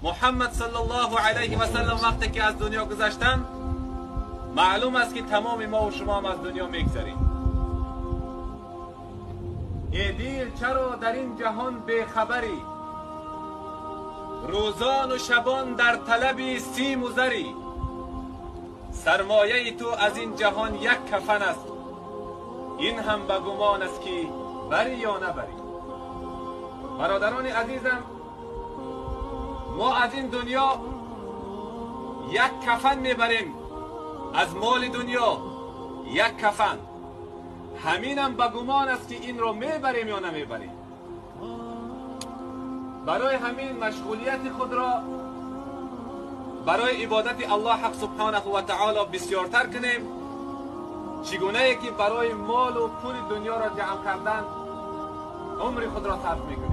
Муҳаммад саллаллоҳу алайҳи васаллам вақте ки аз дунё гузаштанд, маълум аст, ки тамоми мо ва шумо ҳам аз дунё мегзарем. Эй дил, чаро дар ин ҷаҳон бехабарӣ? Рӯзону шабон дар талаби симу зарӣ. Сармояи ту аз ин ҷаҳон як кафан аст, ин ҳам ба гумон аст, ки барӣ ё набарӣ. Бародарони азизам, мо аз ин дунё як кафан мебарем, аз моли дунё як кафан. Ҳаминам ба гумон аст, ки инро мебарем ё намебарем. Барои ҳамин машғулияти худро барои ибодати Аллоҳ ҳақ субҳонаҳу ва таоло бисёртар кунем, чӣ гунае ки барои молу пули дунёро ҷамъ кардан умри худро сарф мекунем.